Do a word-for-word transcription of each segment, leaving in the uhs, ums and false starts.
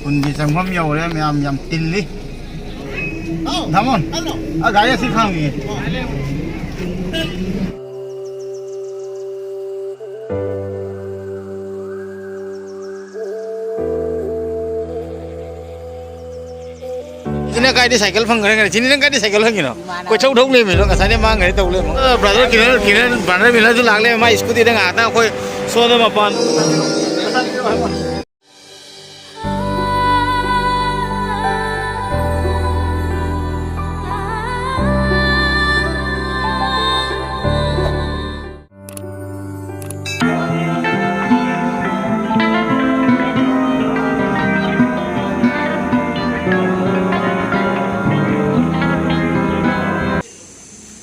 ꯈꯨꯟꯒꯤ ꯆꯪꯐꯝ ꯌꯧꯔꯦ, ꯃꯌꯥꯝ ꯌꯥꯝ ꯇꯤꯜꯂꯤ꯫ ꯊꯃꯣꯟ, ꯑ, ꯒꯥꯔꯤ ꯑꯁꯤ ꯈꯥꯝꯃꯤꯌꯦ꯫ ꯁꯤꯅ ꯀꯥꯏꯗ ꯁꯥꯏꯀꯜ ꯐꯪꯈ꯭ꯔꯦ? ꯁꯤꯅꯤ, ꯅꯪ ꯀꯥꯏꯗ ꯁꯥꯏꯀꯜ ꯐꯪꯉꯤꯅꯣ? ꯀꯣꯏꯊꯧ ꯊꯧ ꯂꯩꯔꯝꯃꯤꯔꯣ? ꯉꯁꯥꯏꯗꯩ ꯃꯥꯡꯈ꯭ꯔꯦ ꯇꯧ ꯂꯩꯔꯝꯃꯣ꯫ ꯑ, brother ꯀꯤꯔꯟ, ꯀꯤꯔꯟ, brother ꯃꯤꯂꯟꯁꯨ ꯂꯥꯛ ꯂꯩꯔꯝꯃꯦ, ꯃꯥ scooty ꯗ ꯉꯥꯏꯍꯥꯛꯇꯪ ꯑꯩꯈꯣꯏ ꯁꯣꯝꯗ ꯃꯄꯥꯟ꯫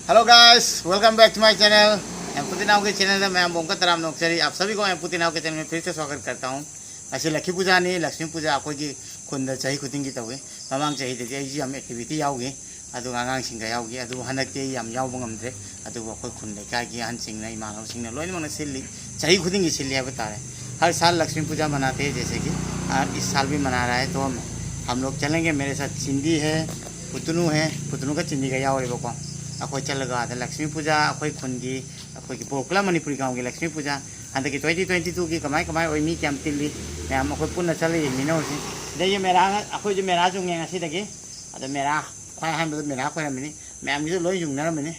Hello guys, welcome back to my channel. MP Tinau के चैनल में मैं बोंका तराम नोकचरी। आप सभी को एमपी तिनाव के चैनल में फिर से स्वागत करता हूँ। ꯉꯁꯤ ꯂꯛꯈꯤ ꯄꯨꯖꯥꯅꯤ, ꯂꯛꯁꯃꯤ ꯄꯨꯖꯥ ꯑꯩꯈꯣꯏꯒꯤ ꯈꯨꯟꯗ ꯆꯍꯤ ꯈꯨꯗꯤꯡꯒꯤ ꯇꯧꯏ꯫ ꯃꯃꯥꯡ ꯆꯍꯤꯗꯗꯤ ꯑꯩꯁꯨ ꯌꯥꯝ activity ꯌꯥꯎꯈꯤ, ꯑꯗꯨꯒ ꯑꯉꯥꯡꯁꯤꯡꯒ ꯌꯥꯎꯈꯤ꯫ ꯑꯗꯨꯕꯨ ꯍꯟꯗꯛꯇꯤ ꯑꯩ ꯌꯥꯝ ꯌꯥꯎꯕ ꯉꯝꯗ꯭ꯔꯦ꯫ ꯑꯗꯨꯕꯨ ꯑꯩꯈꯣꯏ ꯈꯨꯟ ꯂꯩꯀꯥꯏꯒꯤ ꯑꯍꯟꯁꯤꯡꯅ, ꯏꯃꯥꯟꯅꯕꯁꯤꯡꯅ ꯂꯣꯏꯅꯃꯛꯅ ꯁꯤꯜꯂꯤ, ꯆꯍꯤ ꯈꯨꯗꯤꯡꯒꯤ ꯁꯤꯜꯂꯤ ꯍꯥꯏꯕ ꯇꯥꯔꯦ꯫ हर साल लक्ष्मी पूजा मनाते हैं, जैसे कि, आ, इस साल भी मना रहा है। तो हम, हम लोग चलेंगे, मेरे साथ चिंदी है, पुतनू है, पुतनू का चिंदी का ꯌꯥꯎꯔꯦꯕꯀꯣ꯫ ꯑꯩꯈꯣꯏ ꯆꯠꯂꯒ ꯑꯥꯗ ꯂꯛꯁꯃꯤ ꯄꯨꯖꯥ, ꯑꯩꯈꯣꯏ ꯈꯨꯟꯒꯤ, ꯑꯩꯈꯣꯏꯒꯤ ꯕꯣꯔꯀꯂꯥ ꯃꯅꯤꯄꯨꯔꯤ ꯒꯥꯎꯟꯒꯤ ꯂꯛꯁꯃꯤ ꯄꯨꯖꯥ ꯍꯟꯗꯛꯀꯤ twenty twenty two ꯒꯤ ꯀꯃꯥꯏ ꯀꯃꯥꯏ ꯑꯣꯏ, ꯃꯤ ꯀꯌꯥꯝ ꯇꯤꯜꯂꯤ, ꯃꯌꯥꯝ ꯑꯩꯈꯣꯏ ꯄꯨꯟꯅ ꯆꯠꯂ ꯌꯦꯡꯃꯤꯟꯅꯧꯔꯁꯤ꯫ ꯁꯤꯗꯩꯁꯨ ꯃꯦꯔꯥ, ꯑꯩꯈꯣꯏꯁꯨ ꯃꯦꯔꯥ ꯆꯣꯡꯉꯦ ꯉꯁꯤꯗꯒꯤ꯫ ꯑꯗꯣ ꯃꯦꯔꯥ, ꯈ꯭ꯋꯥꯏ ꯑꯍꯥꯟꯕꯗ ꯃꯦꯔꯥ ꯈꯣꯏꯔꯝꯃꯤꯅꯤ, ꯃꯌꯥꯝꯒꯤꯁꯨ ꯂꯣꯏ ꯌꯨꯡꯅꯔꯝꯃꯤꯅꯤ꯫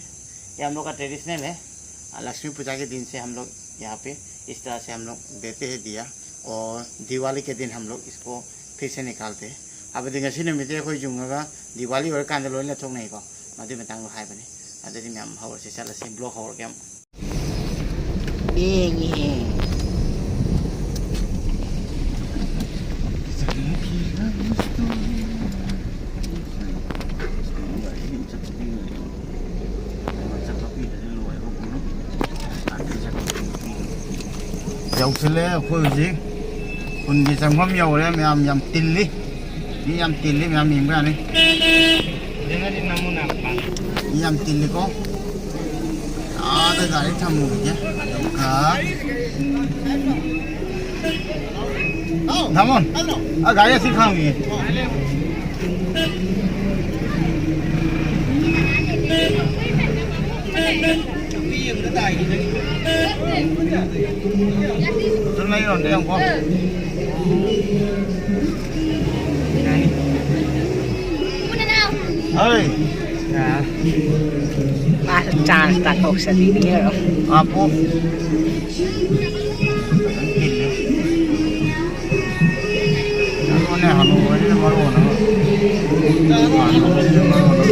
ये हम लोग का ट्रेडिशनल है। आ, लक्ष्मी पूजा के दिन से हम लोग यहाँ पे इस तरह से हम लोग देते हैं दिया, और दिवाली के दिन हम लोग इसको फिर से निकालते हैं। अब दिन ऐसी नमित है, कोई जुंगा का दिवाली और कांदे लोन ले थोक नहीं को, मधे में तांग हाय बने। अदे दिन में हम हवर से चला से ब्लॉक हवर के हम। ये, ये। ꯌꯧꯁꯤꯜꯂꯦ ꯑꯩꯈꯣꯏ ꯍꯧꯖꯤꯛ ꯈꯨꯟꯒꯤ ꯆꯪꯐꯝ ꯌꯧꯔꯦ꯫ ꯃꯌꯥꯝ ꯌꯥꯝ ꯇꯤꯜꯂꯤ, ꯃꯤ ꯌꯥꯝ ꯇꯤꯜꯂꯤ, ꯃꯌꯥꯝ ꯌꯦꯡꯕ ꯌꯥꯅꯤ꯫ ꯃꯤ ꯌꯥꯝ ꯇꯤꯜꯂꯤꯀꯣ꯫ ꯑꯥꯗ ꯒꯥꯔꯤ ꯊꯝꯃꯨꯈꯤꯒꯦ꯫ ꯑꯗꯨꯒ ꯙꯥꯃꯣꯟ, ꯑ, ꯒꯥꯔꯤ ꯑꯁꯤ ꯈꯥꯝꯃꯤꯌꯦ꯫ ꯑꯗꯨꯝ ꯂꯩꯔꯣꯝꯗ ꯌꯦꯡꯉꯨꯀꯣ꯫ ꯍꯣꯏ꯫ ꯃꯥꯁꯨ ꯆꯥꯟꯁ ꯇꯥꯊꯣꯛꯆꯕꯤꯅꯤ ꯀꯩꯅꯣ꯫ ꯍꯥꯞꯄꯣ꯫ ꯑꯗꯨꯅꯦ ꯍꯅꯨꯕꯁꯤꯅ ꯃꯔꯣꯟ ꯑꯃ꯫ ꯍꯅꯨꯕꯁꯤꯅ ꯃꯔꯣꯟ ꯑꯃ꯫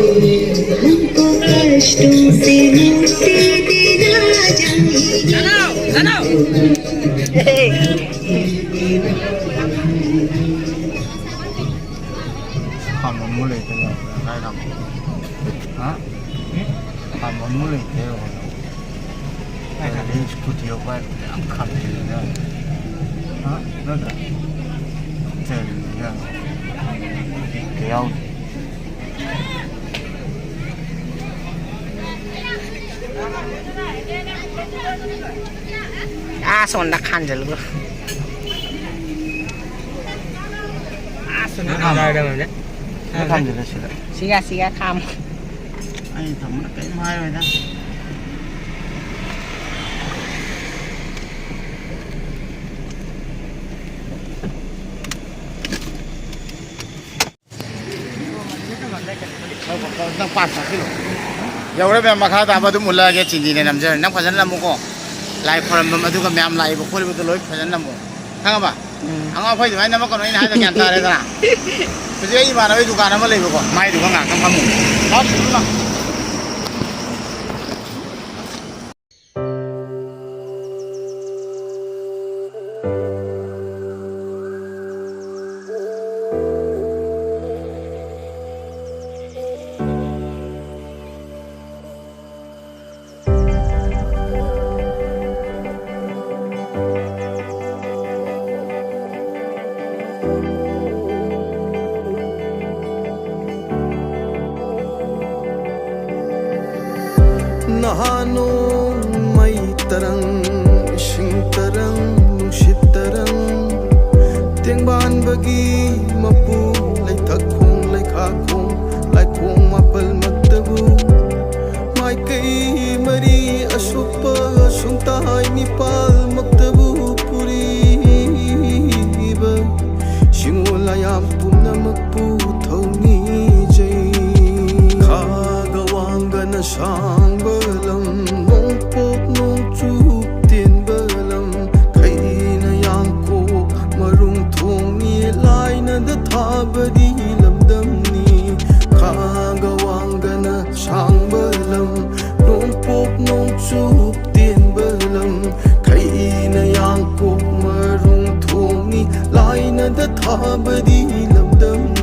ꯈꯥꯝꯕꯝꯕꯨ ꯂꯩꯇꯦ, ꯀꯥꯏ ꯈꯥꯝꯕꯝ? ꯍꯥ? ꯈꯥꯝꯕꯝꯕꯨ ꯂꯩꯇꯦ꯫ ꯑꯗꯨꯗꯤ ꯁ꯭ꯀꯨꯇꯤ ꯌꯧꯕ ꯌꯥꯝ ꯈꯥꯝꯖꯤꯜꯂꯤꯅ꯫ ꯍꯥ? ꯅꯠꯇ꯭ꯔ? ꯆꯦꯜꯂꯤꯅ꯫ ꯕꯤꯠꯀ ꯌꯥꯎꯗꯦ꯫ ꯑꯥ ꯁꯣꯝꯗ ꯈꯥꯟꯖꯜꯂꯨ꯫ ꯑꯥ ꯁꯣꯝꯗ ꯈꯥꯟꯖꯜꯂꯨ꯫ ꯁꯤꯗ ꯈꯥꯝꯖꯜꯂꯨ, ꯁꯤꯗ꯫ ꯁꯤꯒ, ꯁꯤꯒ ꯈꯥꯝꯃꯨ꯫ ꯑꯩ ꯊꯝꯕꯗ ꯀꯔꯤꯝ ꯍꯥꯏꯔꯣꯏꯗ꯫ ꯅꯪ ꯄꯥꯟ ꯆꯥꯁꯤꯜꯂꯣ꯫ ꯌꯧꯔꯦ ꯃꯌꯥꯝ, ꯃꯈꯥ ꯇꯥꯕ ꯑꯗꯨꯝ ꯎꯠꯂꯛꯑꯒꯦ, ꯆꯤꯟꯖꯤꯅ ꯅꯝꯖꯔꯅꯤ꯫ ꯅꯪ ꯐꯖꯅ ꯅꯝꯃꯨꯀꯣ꯫ ꯂꯥꯏ ꯈꯣꯏꯔꯝꯕꯝ ꯑꯗꯨꯒ ꯃꯌꯥꯝ ꯂꯥꯛꯏꯕ ꯈꯣꯠꯂꯤꯕꯗꯣ ꯂꯣꯏ ꯐꯖꯅ ꯅꯝꯃꯣ꯫ ꯈꯪꯉꯕ? ꯎꯝ꯫ ꯑꯉꯥꯡ ꯑꯐꯩ ꯑꯗꯨꯃꯥꯏꯅ ꯅꯝꯃꯛꯀꯅꯣ, ꯑꯩꯅ ꯍꯥꯏꯗꯣ ꯒ꯭ꯌꯥꯟ ꯇꯥꯔꯦꯗꯅ꯫ ꯍꯧꯖꯤꯛ ꯑꯩ ꯏꯃꯥꯟꯅꯕꯒꯤ ꯗꯨꯀꯥꯟ ꯑꯃ ꯂꯩꯕꯀꯣ, ꯃꯥꯏꯗꯨꯒ ꯉꯥꯛꯇꯪ ꯐꯝꯃꯨ꯫ ꯂꯥꯎ, ꯂꯥꯎ꯫ ꯅꯍꯥꯟ ꯅꯣꯡꯃꯩ ꯇꯔꯪ, ꯏꯁꯤꯡ ꯇꯔꯪ, ꯅꯨꯡꯁꯤꯠ ꯇꯔꯪ, ꯒꯤ ꯃꯄꯨ ꯂꯩꯊꯛ ꯈꯣꯡ ꯂꯩꯈꯥ ꯈꯣꯡ ꯂꯥꯏꯈꯣꯡ ꯃꯥꯄꯜꯃꯛꯇꯕꯨ ꯃꯥꯏꯀꯩ ꯃꯔꯤ ꯑꯁꯨꯞꯄ ꯁꯨꯡꯇꯥꯏ ꯅꯤꯄꯥꯜꯃꯛꯇꯕꯨ ꯄꯨꯔꯤꯕ ꯁꯤꯡꯉꯣ ꯂꯥꯌꯥꯝ ꯄꯨꯝꯅꯃꯛꯄꯨ ꯊꯧꯅꯤꯖꯩ꯫ ꯈꯥꯒ ꯋꯥꯡꯒꯅ ꯁꯥꯡꯕ ꯂꯝ, ꯅꯣꯡꯄꯣꯛ ꯅꯣꯡꯆꯨꯞ ꯇꯦꯟꯕ ꯂꯝ, ꯈꯩꯅ ꯌꯥꯡꯀꯣꯛ ꯃꯔꯨꯡ ꯊꯣꯡꯅꯤ, ꯂꯥꯏꯅꯗ ꯊꯥꯕꯗꯤ ꯂꯝꯗꯝꯅꯤ꯫ ꯈꯥꯒ ꯋꯥꯡꯒꯅ ꯁꯥꯡꯕ ꯂꯝ, ꯅꯣꯡꯄꯣꯛ ꯅꯣꯡꯆꯨꯞ ꯇꯦꯟꯕ ꯂꯝ, ꯈꯩꯅ ꯌꯥꯡꯀꯣꯛ ꯃꯔꯨꯡ ꯊꯣꯡꯅꯤ, ꯂꯥꯏꯅꯗ ꯊꯥꯕꯗꯤ ꯂꯝꯗꯝꯅꯤ꯫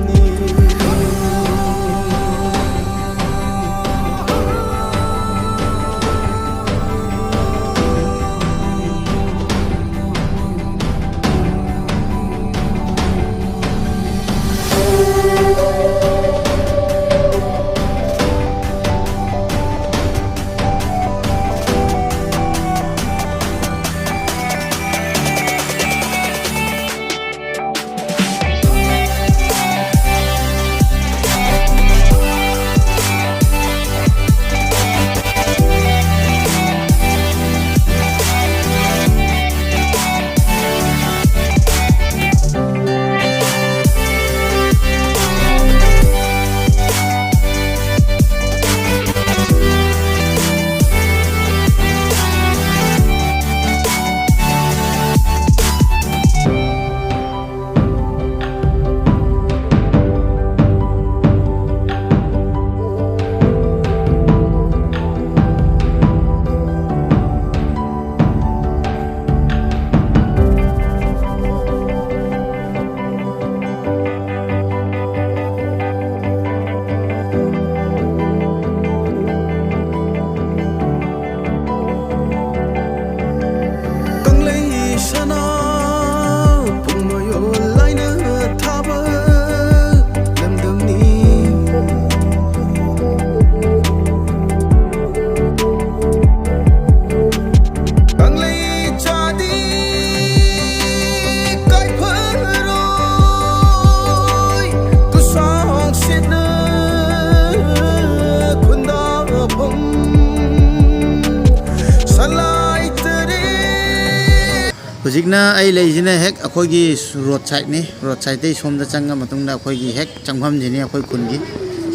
ꯍꯧꯖꯤꯛꯅ ꯑꯩ ꯂꯩꯁꯤꯅ ꯍꯦꯛ ꯑꯩꯈꯣꯏꯒꯤ ꯔꯣꯗ ꯁꯥꯏꯠꯅꯤ꯫ ꯔꯣꯗ ꯁꯥꯏꯠꯇꯩ ꯁꯣꯝꯗ ꯆꯪꯉ ꯃꯇꯨꯡꯗ ꯑꯩꯈꯣꯏꯒꯤ ꯍꯦꯛ ꯆꯪꯐꯝꯁꯤꯅꯤ ꯑꯩꯈꯣꯏ ꯈꯨꯟꯒꯤ꯫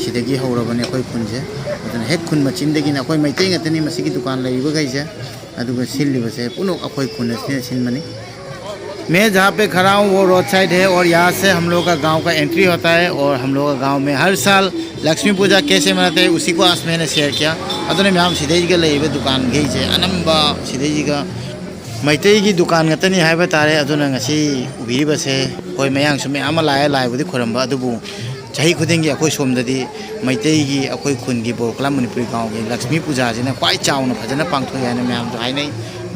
ꯁꯤꯗꯒꯤ ꯍꯧꯔꯕꯅꯦ ꯑꯩꯈꯣꯏ ꯈꯨꯟꯁꯦ꯫ ꯑꯗꯨꯅ ꯍꯦꯛ ꯈꯨꯟ ꯃꯆꯤꯟꯗꯒꯤꯅ ꯑꯩꯈꯣꯏ ꯃꯩꯇꯩ ꯉꯥꯛꯇꯅꯤ ꯃꯁꯤꯒꯤ ꯗꯨꯀꯥꯟ ꯂꯩꯔꯤꯕꯈꯩꯁꯦ꯫ ꯑꯗꯨꯒ ꯁꯤꯜꯂꯤꯕꯁꯦ ꯄꯨꯝꯅꯃꯛ ꯑꯩꯈꯣꯏ ꯈꯨꯟ ꯑꯁꯤꯅ ꯁꯤꯟꯕꯅꯤ꯫ मैं जहाँ पे खड़ा हूँ वो रोड साइड है और यहाँ से हम लोग का गांव का एंट्री होता है और हम लोग का गांव में हर साल लक्ष्मी पूजा कैसे मनाते हैं उसी को आज मैंने शेयर किया꯫ ꯑꯗꯨꯅ ꯃꯌꯥꯝ ꯁꯤꯗꯩꯁꯤꯒ ꯂꯩꯔꯤꯕ ꯗꯨꯀꯥꯟꯈꯩꯁꯦ ꯑꯅꯝꯕ ꯁꯤꯗꯩꯁꯤꯒ ꯃꯩꯇꯩꯒꯤ ꯗꯨꯀꯥꯟ ꯉꯥꯛꯇꯅꯤ ꯍꯥꯏꯕ ꯇꯥꯔꯦ꯫ ꯑꯗꯨꯅ ꯉꯁꯤ ꯎꯕꯤꯔꯤꯕꯁꯦ ꯑꯩꯈꯣꯏ ꯃꯌꯥꯡꯁꯨ ꯃꯌꯥꯝ ꯑꯃ ꯂꯥꯛꯑꯦ, ꯂꯥꯏꯕꯨꯗꯤ ꯈꯣꯏꯔꯝꯕ, ꯑꯗꯨꯕꯨ ꯆꯍꯤ ꯈꯨꯗꯤꯡꯒꯤ ꯑꯩꯈꯣꯏ ꯁꯣꯝꯗꯗꯤ ꯃꯩꯇꯩꯒꯤ ꯑꯩꯈꯣꯏ ꯈꯨꯟꯒꯤ ꯕꯣꯔꯣ ꯀꯂꯥ ꯃꯅꯤꯄꯨꯔꯤ ꯒꯥꯎꯒꯤ ꯂꯛꯁꯃꯤ ꯄꯨꯖꯥꯁꯤꯅ ꯈ꯭ꯋꯥꯏ ꯆꯥꯎꯅ ꯐꯖꯅ ꯄꯥꯡꯊꯣꯛꯑꯦ ꯍꯥꯏꯅ ꯃꯌꯥꯝꯁꯨ ꯍꯥꯏꯅꯩ꯫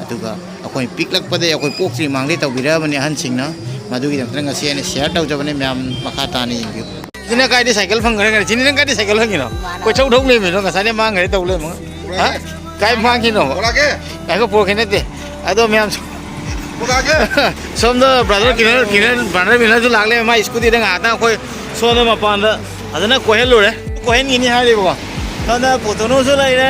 ꯑꯗꯨꯒ ꯑꯩꯈꯣꯏ ꯄꯤꯛꯂꯛꯄꯗꯒꯤ ꯑꯩꯈꯣꯏ ꯄꯣꯛꯇ꯭ꯔꯤ ꯃꯥꯡꯗꯩ ꯇꯧꯕꯤꯔꯛꯑꯕꯅꯤ ꯑꯍꯟꯁꯤꯡꯅ꯫ ꯃꯗꯨꯒꯤꯗꯃꯛꯇ ꯉꯁꯤ ꯑꯩꯅ ꯁꯤꯌꯔ ꯇꯧꯖꯕꯅꯤ꯫ ꯃꯌꯥꯝ ꯃꯈꯥ ꯇꯥꯅ ꯌꯦꯡꯕꯤꯌꯨ꯫ ꯁꯤꯅ ꯀꯥꯏꯗ ꯁꯥꯏꯀꯜ ꯐꯪꯈ꯭ꯔꯦ? ꯁꯤꯅꯤ ꯅꯪ ꯀꯥꯏꯗ ꯁꯥꯏꯀꯜ ꯐꯪꯉꯤꯅꯣ? ꯀꯣꯏꯊꯧ ꯊꯧ ꯂꯩꯔꯝꯃꯤꯅꯣ? ꯉꯁꯥꯏꯗꯩ ꯃꯥꯡꯈ꯭ꯔꯦ ꯇꯧ ꯂꯩꯔꯝꯃꯒ꯫ ꯍꯥ? ꯀꯥꯏ ꯃꯥꯡꯈꯤꯅꯣ? ꯄꯨꯔꯛꯑꯒꯦ꯫ ꯉꯥꯏꯈꯣ, ꯄꯨꯔꯛꯈꯤ ꯅꯠꯇꯦ꯫ ꯑꯗꯣ ꯃꯌꯥꯝ ꯄꯨꯔꯛꯑꯒꯦ꯫ ꯁꯣꯝꯗ ꯕ꯭ꯔꯗꯔ ꯀꯤꯔꯟ, ꯀꯤꯔꯟ, ꯕ꯭ꯔꯗꯔ ꯀꯤꯔꯟꯁꯨ ꯂꯥꯛꯂꯦ꯫ ꯃꯥ ꯁ꯭ꯀꯨꯇꯤꯗ ꯉꯥꯏꯍꯥꯛꯇꯪ ꯑꯩꯈꯣꯏ ꯁꯣꯝꯗ ꯃꯄꯥꯟꯗ ꯐꯖꯅ ꯀꯣꯏꯍꯜꯂꯨꯔꯦ꯫ ꯀꯣꯏꯍꯟꯈꯤꯅꯤ ꯍꯥꯏꯔꯤꯕꯀꯣ꯫ ꯁꯣꯝꯗ ꯄꯣꯇꯣꯅꯣꯁꯨ ꯂꯩꯔꯦ꯫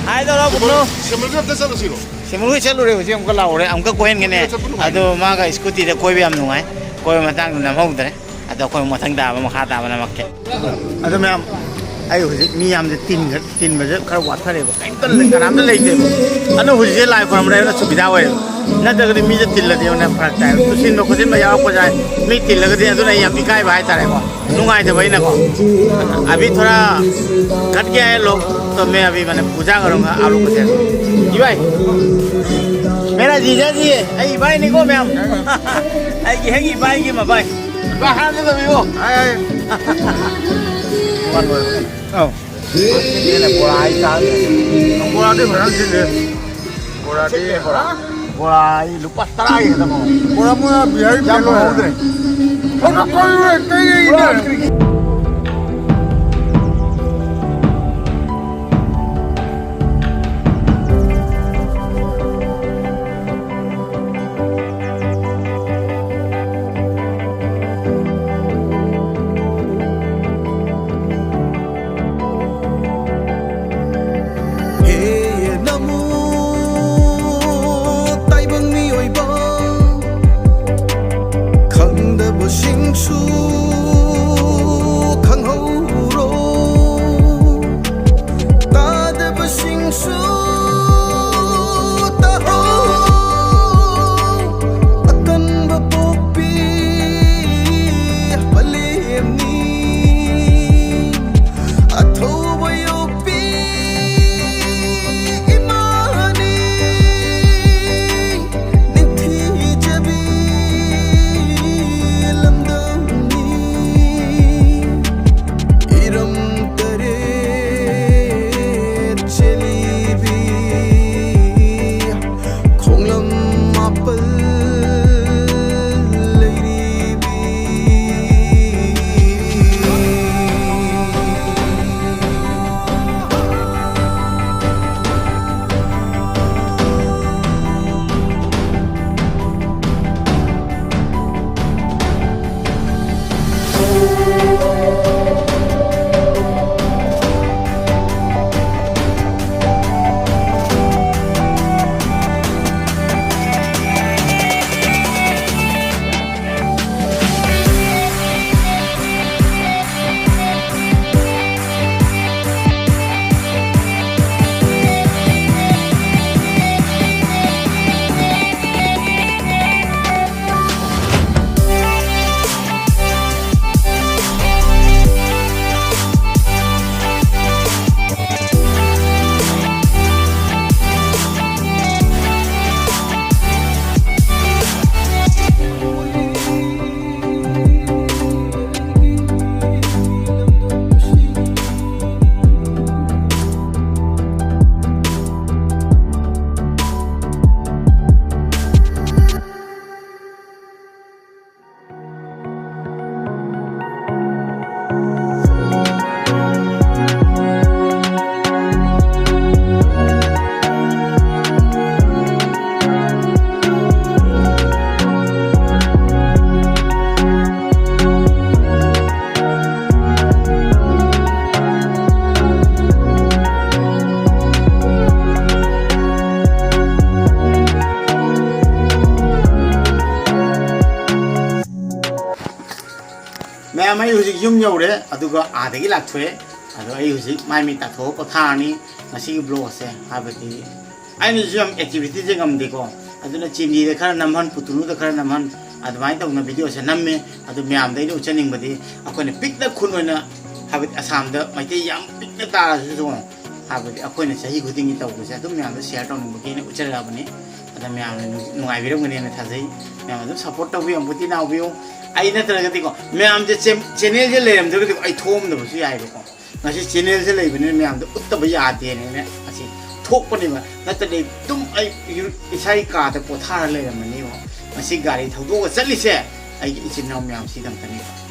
ꯍꯥꯏ ꯇꯧꯔꯣ, ꯄꯣꯇꯣꯅꯣ꯫ ꯁꯦꯝꯕꯜꯒꯤ ꯑꯝꯇ ꯆꯠꯂꯨꯁꯤꯔꯣ? ꯁꯦꯝꯕꯜꯒꯤ ꯆꯠꯂꯨꯔꯦ, ꯍꯧꯖꯤꯛ ꯑꯃꯨꯛꯀ ꯂꯥꯛꯎꯔꯦ꯫ ꯑꯃꯨꯛꯀ ꯀꯣꯏꯍꯟꯒꯅꯤ꯫ ꯆꯠꯄ ꯅꯨꯡꯉꯥꯏꯅꯤ꯫ ꯑꯗꯣ ꯃꯥꯒ ꯁ꯭ꯀꯨꯇꯤꯗ ꯀꯣꯏꯕ ꯌꯥꯝ ꯅꯨꯡꯉꯥꯏ꯫ ꯀꯣꯏꯕ ꯃꯇꯥꯡꯗ ꯅꯝꯍꯧꯗ꯭ꯔꯦ꯫ ꯑꯗꯣ ꯑꯩꯈꯣꯏ ꯃꯊꯪ ꯇꯥꯕ, ꯃꯈꯥ ꯇꯥꯕ ꯅꯝꯃꯛꯀꯦ꯫ ꯑꯗꯣ ꯃꯌꯥꯝ, ꯑꯩ ꯍꯧꯖꯤꯛ ꯃꯤ ꯌꯥꯝꯅ ꯇꯤꯟꯈ-, ꯇꯤꯟꯕꯁꯦ ꯈꯔ ꯋꯥꯠꯊꯔꯦꯕ, ꯀꯔꯤꯝꯇ ꯂꯩ-, ꯀꯅꯥꯝꯇ ꯂꯩꯇꯦꯕ꯫ ꯑꯗꯣ ꯍꯧꯖꯤꯛꯁꯦ ꯂꯥꯏ ꯈꯣꯏꯔꯝꯕꯗ ꯑꯩꯅ ꯁꯨꯕꯤꯗꯥ ꯑꯣꯏꯌꯦꯕ, ꯅꯠꯇ꯭ꯔꯒꯗꯤ ꯃꯤꯁꯦ ꯇꯤꯜꯂꯗꯤ ꯑꯩꯉꯣꯟꯗ ꯐꯔꯛ ꯇꯥꯏꯕ, ꯇꯨꯁꯤꯟꯕ ꯈꯣꯠꯆꯤꯟꯕ ꯌꯥꯎꯔꯛꯄꯁꯦ꯫ ꯃꯤ ꯇꯤꯜꯂꯒꯗꯤ ꯑꯗꯨꯅ ꯑꯩ ꯌꯥꯝ ꯏꯀꯥꯏꯕ ꯍꯥꯏꯇꯥꯔꯦꯀꯣ, ꯅꯨꯡꯉꯥꯏꯇꯕ ꯑꯩꯅꯀꯣ꯫ अभी थोड़ा घट गया है लोग, तो मैं अभी मैंने पूजा करूँगा आप लोग को। ꯏꯕꯥꯏ, मेरा जीजा जी है, ꯑꯩ ꯏꯕꯥꯏꯅꯤꯀꯣ ꯃꯌꯥꯝ꯫ ꯑꯩꯒꯤ ꯍꯦꯛ ꯏꯕꯥꯏꯒꯤ ꯃꯕꯥꯏ꯫ ꯏꯕꯥꯏ ꯍꯥꯏꯔꯗꯤ ꯇꯧꯕꯤꯌꯣ꯫ ꯍꯥꯏ, ꯍꯥꯏ꯫ ꯑꯧ꯫ ꯁꯤꯅ ꯕꯣꯔꯥ ꯑꯩ ꯆꯥꯒꯦ꯫ ꯕꯣꯔꯥꯗꯤ ꯐꯖꯅ ꯁꯤꯠꯂꯦ꯫ ꯕꯣꯔꯥꯗꯤ ꯁꯤꯠꯂꯦ, ꯕꯣꯔꯥ꯫ ꯕꯣꯔꯥ ꯑꯩ ꯂꯨꯄꯥ ꯇꯔꯥꯒꯤ ꯈꯛꯇꯪ ꯉꯧ꯫ ꯕꯣꯔꯥ ꯃꯣꯏ ꯕꯤꯍꯥꯔꯤ ꯌꯥꯝ ꯕꯤꯍꯥꯔꯤ ꯉꯧꯍꯧꯗ꯭ꯔꯦ꯫ ꯂꯣꯏꯔꯦ꯫ ꯕꯣꯔꯥ ꯀꯔꯤ ꯀꯔꯤ ꯕꯣꯔꯥ ꯀꯔꯤ ꯍꯦ ꯅꯃꯣ ꯇꯥꯏꯕꯪ ꯃꯤꯑꯣꯏꯕ ꯁꯨ ꯈꯪꯍꯧꯔꯣ, ꯇꯥꯗꯕꯁꯤꯡꯁꯨ ꯇꯥꯍꯧ꯫ ꯑꯇꯟꯕ ꯄꯣꯛꯄꯤ ꯃꯥꯂꯦꯝꯅꯤ, ꯑꯊꯧꯕ ꯌꯣꯛꯄꯤ ꯏꯃꯥꯅꯤ꯫ ꯅꯤꯡꯊꯤꯖꯕꯤ ꯂꯝꯗꯝꯅꯤ, ꯏꯔꯝ ꯇꯔꯦꯠ ꯆꯦꯜꯂꯤꯕꯤ, ꯈꯣꯡꯂꯝ ꯃꯥꯄꯜ ꯂꯩꯔꯤꯕꯤ꯫ ꯃꯌꯥꯝ, ꯑꯩ ꯍꯧꯖꯤꯛ ꯌꯨꯝ ꯌꯧꯔꯦ, ꯑꯗꯨꯒ ꯑꯥꯗꯒꯤ ꯂꯥꯛꯊꯣꯛꯑꯦ꯫ ꯑꯗꯣ ꯑꯩ ꯍꯧꯖꯤꯛ ꯃꯥꯏ ꯃꯤꯠ ꯇꯥꯊꯣꯛꯑ ꯄꯣꯊꯥꯔꯅꯤ꯫ ꯉꯁꯤꯒꯤ vlogꯁꯦ, ꯍꯥꯏꯕꯗꯤ ꯑꯩꯅꯁꯨ ꯌꯥꯝ activityꯁꯦ ꯉꯝꯗꯦꯀꯣ, ꯑꯗꯨꯅ ꯆꯤꯅꯤꯗ ꯈꯔ ꯅꯝꯍꯟ, ꯄꯨꯇꯨꯅꯨꯗ ꯈꯔ ꯅꯝꯍꯟ, ꯑꯗꯨꯃꯥꯏꯅ ꯇꯧꯅ videoꯁꯦ ꯅꯝꯃꯦ꯫ ꯑꯗꯨ ꯃꯌꯥꯝꯗ ꯑꯩꯅ ꯎꯠꯆꯅꯤꯡꯕꯗꯤ, ꯑꯩꯈꯣꯏꯅ ꯄꯤꯛꯅ ꯈꯨꯟ ꯑꯣꯏꯅ, ꯍꯥꯏꯕꯗꯤ ꯑꯁꯥꯝꯗ ꯃꯩꯇꯩ ꯌꯥꯝ ꯄꯤꯛꯅ ꯇꯥꯔꯁꯨ, ꯍꯥꯏꯕꯗꯤ ꯑꯩꯈꯣꯏꯅ ꯆꯍꯤ ꯈꯨꯗꯤꯡꯒꯤ ꯇꯧꯕꯁꯦ ꯑꯗꯨꯝ ꯃꯌꯥꯝꯗ share ꯇꯧꯅꯤꯡꯕꯒꯤ ꯑꯩꯅ ꯎꯠꯆꯔꯛꯑꯕꯅꯤ꯫ ꯑꯗ ꯃꯌꯥꯝꯅ ꯅꯨꯡ-, ꯅꯨꯡꯉꯥꯏꯕꯤꯔꯝꯒꯅꯦꯅ ꯊꯥꯖꯩ꯫ ꯃꯌꯥꯝ ꯑꯗꯨꯝ support ꯇꯧꯕꯤꯌꯨ, ꯑꯃꯨꯛꯇꯤ ꯅꯥꯎꯕꯤꯌꯨ꯫ ꯑꯩ ꯅꯠꯇ꯭ꯔꯒꯗꯤꯀꯣ, ꯃꯌꯥꯝꯁꯦ ꯆꯦ-, channelꯁꯦ ꯂꯩꯔꯝꯗ꯭ꯔꯒꯗꯤ ꯑꯩ ꯊꯣꯛꯑꯝꯗꯕꯁꯨ ꯌꯥꯏꯕꯀꯣ꯫ ꯉꯁꯤ channelꯁꯦ ꯂꯩꯕꯅꯤꯅ ꯃꯌꯥꯝꯗ ꯎꯠꯇꯕ ꯌꯥꯗꯦꯅ ꯑꯩꯅ ꯉꯁꯤ ꯊꯣꯛꯄꯅꯦꯕ꯫ ꯅꯠꯇ꯭ꯔꯗꯤ ꯑꯗꯨꯝ ꯑꯩ ꯌꯨ-, ꯏꯁꯥꯒꯤ ꯀꯥꯗ ꯄꯣꯊꯥꯔ ꯂꯩꯔꯝꯃꯅꯦꯕ꯫ ꯉꯁꯤ ꯒꯥꯔꯤ ꯊꯧꯗꯣꯛꯑꯒ ꯆꯠꯂꯤꯁꯦ ꯑꯩꯒꯤ ꯏꯆꯤꯟ ꯏꯅꯥꯎ ꯃꯌꯥꯝꯁꯤꯗꯪꯇꯅꯦꯕ꯫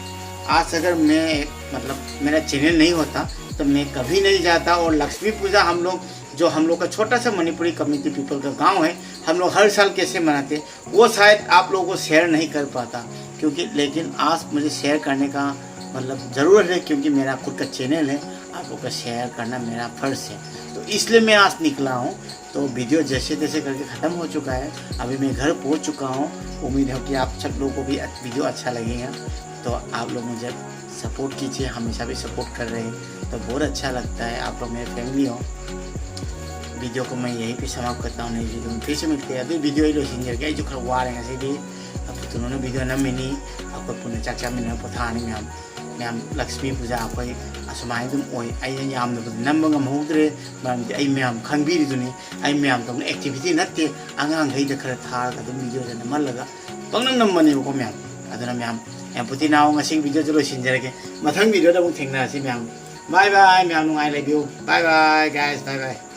आज अगर मैं, मतलब, मेरा चैनल नहीं होता, तो मैं कभी नहीं जाता। और लक्ष्मी पूजा हम लोग, जो हम लोग का छोटा सा मणिपुरी कम्युनिटी पीपल का गांव है, हम लोग हर साल कैसे मनाते, वो शायद आप लोगों को शेयर नहीं कर पाता, क्योंकि, लेकिन आज मुझे शेयर करने का, मतलब, ज़रूरत है, क्योंकि मेरा खुद का चैनल है, आप लोग का शेयर करना मेरा फ़र्ज़ है। तो इसलिए मैं आज निकला हूँ। तो वीडियो जैसे तैसे करके ख़त्म हो चुका है। अभी मैं घर पहुँच चुका हूँ। उम्मीद है कि आप सब लोगों को भी वीडियो अच्छा लगेगा। तो आप लोग मुझे सपोर्ट कीजिए, हमेशा भी सपोर्ट कर रहे हैं, तो बहुत अच्छा लगता है। आप लोग मेरे फैमिली हो। वीडियो को मैं यहीं पे समाप्त करता हूँ। नई वीडियो में फिर से मिलते हैं। अभी वीडियो ही लो सिंगर क्या जो खरवार है ऐसे भी। अब तो उन्होंने वीडियो ना मिली, आपको पुनः चाचा मिलना पथा नहीं मैम। मैम लक्ष्मी पूजा आपको असमाइन तुम ओए आई याम नंबर गम होदरे। मैम आई मैम खंबीरी दुनी। ꯑꯩ ꯃꯌꯥꯝ ꯇꯧꯅ activity ꯅꯠꯇꯦ꯫ ꯑꯉꯥꯡꯈꯩꯗ ꯈꯔ ꯊꯥꯔꯒ ꯑꯗꯨꯝ ꯚꯤꯗꯤꯑꯣꯁꯦ ꯅꯝꯍꯜꯂꯒ ꯄꯪꯅꯝ ꯅꯝꯕꯅꯦꯕꯀꯣ ꯃꯌꯥꯝ꯫ ꯑꯗꯨꯅ ꯃꯌꯥꯝ, ꯃꯌꯥꯝ ꯄꯨꯇꯤ ꯅꯥꯎ ꯉꯁꯤꯒꯤ ꯚꯤꯗꯤꯑꯣꯁꯦ ꯂꯣꯏꯁꯤꯟꯖꯔꯒꯦ꯫ ꯃꯊꯪ ꯚꯤꯗꯤꯑꯣꯗ ꯑꯃꯨꯛ ꯊꯦꯡꯅꯔꯁꯤ ꯃꯌꯥꯝ꯫ Bye bye ꯃꯌꯥꯝ, ꯅꯨꯡꯉꯥꯏ ꯂꯩꯕꯤꯌꯨ꯫ Bye bye guys, bye bye꯫